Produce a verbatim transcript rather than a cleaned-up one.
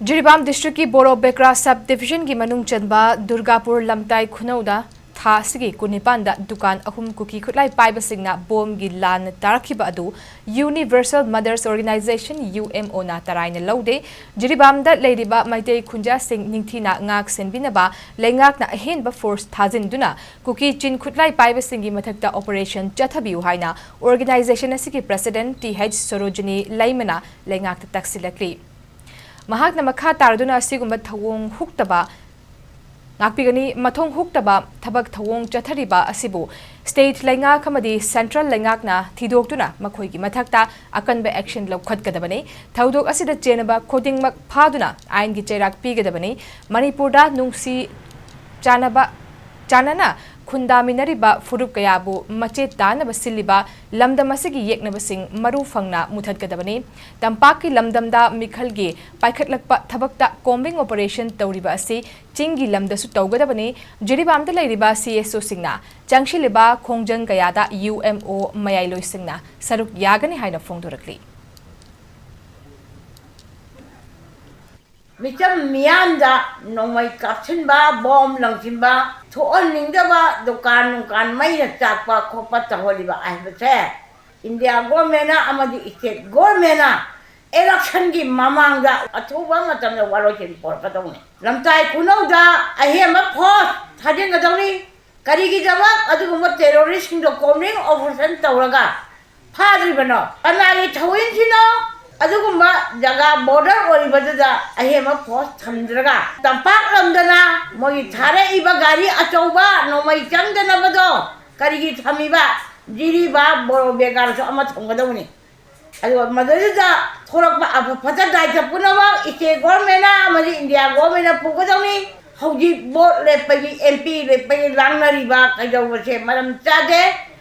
ꯖꯤꯔꯤꯕꯥꯝ ꯗꯤꯁꯇ꯭ꯔꯤꯛꯀꯤ ꯕꯣꯔꯣ ꯕꯦꯀ꯭ꯔꯥ ꯁꯕ ꯗꯤꯕꯤꯖꯟꯒꯤ ꯃꯅꯨꯡ ꯆꯟꯕ ꯗꯨꯔꯒꯥꯄꯨꯔ ꯂꯝꯇꯥꯏ ꯈꯨꯅꯧꯗ ꯊꯥ ꯑꯁꯤꯒꯤ ꯀꯨꯟꯅꯤꯄꯥꯟꯗ ꯗꯨꯀꯥꯟ ꯑꯍꯨꯝ ꯀꯨꯀꯤ ꯈꯨꯠꯂꯥꯏ ꯄꯥꯏꯕꯁꯤꯡꯅ ꯕꯣꯝꯒꯤ ꯂꯥꯟꯅ ꯇꯥꯔꯛꯈꯤꯕ ꯑꯗꯨ Universal Mothers Organization, UMO ꯅ ꯇꯔꯥꯏꯅ ꯂꯧꯗꯦ꯫ ꯖꯤꯔꯤꯕꯥꯝꯗ ꯂꯩꯔꯤꯕ ꯃꯩꯇꯩ ꯈꯨꯟꯖꯥꯁꯤꯡ ꯅꯤꯡꯊꯤꯅ ꯉꯥꯛ ꯁꯦꯟꯕꯤꯅꯕ ꯂꯩꯉꯥꯛꯅ ꯑꯍꯦꯟꯕ ꯐꯣꯔꯁ ꯊꯥꯖꯤꯟꯗꯨꯅ ꯀꯨꯀꯤ ꯆꯤꯟ ꯈꯨꯠꯂꯥꯏ ꯄꯥꯏꯕꯁꯤꯡꯒꯤ ꯃꯊꯛꯇ ꯑꯣꯄꯔꯦꯁꯟ ꯆꯠꯊꯕꯤꯌꯨ ꯍꯥꯏꯅ ꯑꯣꯔꯒꯅꯥꯏꯖꯦꯁꯟ ꯑꯁꯤꯒꯤ ꯄ꯭ꯔꯁꯤꯗꯦꯟꯠ ꯇꯤ ꯍꯩꯆ ꯁꯣꯔꯣꯖꯤꯅꯤ ꯂꯩꯃꯅ ꯂꯩꯉꯥꯛꯇ ꯇꯛꯁꯤꯜꯂꯛꯂꯤ꯫ ꯃꯍꯥꯛꯅ ꯃꯈꯥ ꯇꯥꯔꯗꯨꯅ ꯑꯁꯤꯒꯨꯝꯕ ꯊꯧꯑꯣꯡ ꯍꯨꯛꯇꯕ ꯉꯥꯛꯄꯤꯒꯅꯤ꯫ ꯃꯊꯣꯡ ꯍꯨꯛꯇꯕ ꯊꯕꯛ ꯊꯧꯑꯣꯡ ꯆꯠꯊꯔꯤꯕ ꯑꯁꯤꯕꯨ ꯁ꯭ꯇꯦꯠ ꯂꯩꯉꯥꯛ ꯑꯃꯗꯤ ꯁꯦꯟꯇ꯭ꯔꯦꯜ ꯂꯩꯉꯥꯛꯅ ꯊꯤꯗꯣꯛꯇꯨꯅ ꯃꯈꯣꯏꯒꯤ ꯃꯊꯛꯇ ꯑꯀꯟꯕ ꯑꯦꯛꯁꯟ ꯂꯧꯈꯠꯀꯗꯕꯅꯤ꯫ ꯊꯧꯗꯣꯛ ꯑꯁꯤꯗ ꯆꯦꯟꯅꯕ ꯈꯨꯗꯤꯡꯃꯛ ꯐꯥꯗꯨꯅ ꯑꯥꯏꯟꯒꯤ ꯆꯩꯔꯥꯛ ꯄꯤꯒꯗꯕꯅꯤ꯫ ꯃꯅꯤꯄꯨꯔꯗ ꯅꯨꯡꯁꯤ ꯆꯥꯟꯅꯕ, ꯆꯥꯟꯅꯅ ꯈꯨꯟꯗꯥꯃꯤꯟꯅꯔꯤꯕ ꯐꯨꯔꯨꯞ ꯀꯌꯥꯕꯨ ꯃꯆꯦ ꯇꯥꯅꯕ ꯁꯤꯜꯂꯤꯕ ꯂꯝꯗꯝ ꯑꯁꯤꯒꯤ ꯌꯦꯛꯅꯕꯁꯤꯡ ꯃꯔꯨ ꯐꯪꯅ ꯃꯨꯊꯠꯀꯗꯕꯅꯤ꯫ ꯇꯝꯄꯥꯛꯀꯤ ꯂꯝꯗꯝꯗ ꯃꯤꯈꯜꯒꯤ ꯄꯥꯏꯈꯠꯂꯛꯄ ꯊꯕꯛꯇ ꯀꯣꯝꯕꯤꯡ ꯑꯣꯄꯔꯦꯁꯟ ꯇꯧꯔꯤꯕ ꯑꯁꯤ ꯆꯤꯡꯒꯤ ꯂꯝꯗꯁꯨ ꯇꯧꯒꯗꯕꯅꯤ꯫ ꯖꯤꯔꯤꯕꯥꯝꯗ ꯂꯩꯔꯤꯕ ꯁꯤ ꯑꯦꯁ ꯑꯣꯁꯤꯡꯅ ꯆꯪꯁꯤꯜꯂꯤꯕ ꯈꯣꯡꯖꯪ ꯀꯌꯥꯗ ꯌꯨ ꯑꯦꯝ ꯑꯣ ꯃꯌꯥꯏꯂꯣꯏꯁꯤꯡꯅ ꯁꯔꯨꯛ ꯌꯥꯒꯅꯤ ꯍꯥꯏꯅ ꯐꯣꯡꯗꯣꯔꯛꯂꯤ꯫ ꯃꯤꯆꯝ ꯃꯤꯌꯥꯝꯗ ꯅꯣꯡꯃꯩ ꯀꯥꯞꯁꯤꯟꯕ, ꯕꯣꯝ ꯂꯪꯁꯤꯟꯕ, ꯊꯣꯛꯍꯟꯅꯤꯡꯗꯕ ꯗꯨꯀꯥꯟ ꯅꯨꯡꯀꯥꯟ ꯃꯩꯅ ꯆꯥꯛꯄ ꯈꯣꯠꯄ ꯇꯧꯍꯜꯂꯤꯕ ꯍꯥꯏꯕꯁꯦ ꯏꯟꯗꯤꯌꯥ ꯒꯣꯔꯃꯦꯟꯅ ꯑꯃꯗꯤ ꯁ꯭ꯇꯦꯠ ꯒꯣꯔꯃꯦꯟꯅ ꯏꯂꯦꯛꯁꯟꯒꯤ ꯃꯃꯥꯡꯗ ꯑꯊꯨꯕ ꯃꯇꯝꯗ ꯋꯥꯔꯣꯏꯁꯤꯟ ꯄꯨꯔꯛꯀꯗꯧꯅꯤ꯫ ꯂꯝꯇꯥꯏ ꯈꯨꯅꯧꯗ ꯑꯍꯦꯟꯕ ꯐꯣꯔꯁ ꯊꯥꯖꯤꯟꯒꯗꯧꯅꯤ꯫ ꯀꯔꯤꯒꯤꯗꯃꯛ ꯑꯗꯨꯒꯨꯝꯕ ꯇꯦꯔꯣꯔꯤꯁꯁꯤꯡꯗꯣ ꯀꯣꯝꯕꯤꯡ ꯑꯣꯄꯔꯦꯁꯟ ꯇꯧꯔꯒ ꯐꯥꯗ꯭ꯔꯤꯕꯅꯣ? ꯀꯅꯥꯒꯤ ꯊꯧꯑꯣꯏꯟꯁꯤꯅꯣ? ꯑꯗꯨꯒꯨꯝꯕ ꯖꯒꯥ ꯕꯣꯔꯗꯔ ꯑꯣꯏꯔꯤꯕꯗꯨꯗ ꯑꯍꯦꯟꯕ ꯐꯣꯔꯁ ꯊꯝꯗ꯭ꯔꯒ ꯇꯝꯄꯥꯛ ꯂꯝꯗꯅ ꯃꯣꯏꯒꯤ ꯊꯥꯔꯛꯏꯕ ꯒꯥꯔꯤ ꯑꯆꯧꯕ ꯅꯣꯡꯃꯩ ꯆꯪꯗꯅꯕꯗꯣ ꯀꯔꯤꯒꯤ ꯊꯝꯃꯤꯕ? ꯖꯤꯔꯤꯕꯥꯝ ꯕꯣꯔꯣ ꯕꯦꯒꯥꯔꯁꯨ ꯑꯃ ꯊꯝꯒꯗꯧꯕꯅꯤ꯫ ꯑꯗꯨꯒ ꯃꯗꯨꯗ ꯊꯣꯛꯂꯛꯄ ꯑꯐ ꯐꯠꯇ ꯗꯥꯏꯇ ꯄꯨꯝꯅꯃꯛ ꯁ꯭ꯇꯦꯠ ꯒꯣꯔꯃꯦꯟꯅ ꯑꯃꯗꯤ ꯏꯟꯗꯤꯌꯥ ꯒꯣꯔꯃꯦꯟꯅ ꯄꯨꯒꯗꯧꯅꯤ꯫ ꯍꯧꯖꯤꯛ ꯚꯣꯠ ꯂꯦꯞꯄꯒꯤ, ꯑꯦꯝ ꯄꯤ ꯂꯦꯞꯄꯒꯤ ꯂꯥꯡꯅꯔꯤꯕ ꯀꯩꯗꯧꯕꯁꯦ ꯃꯔꯝ ꯆꯥꯗꯦ꯫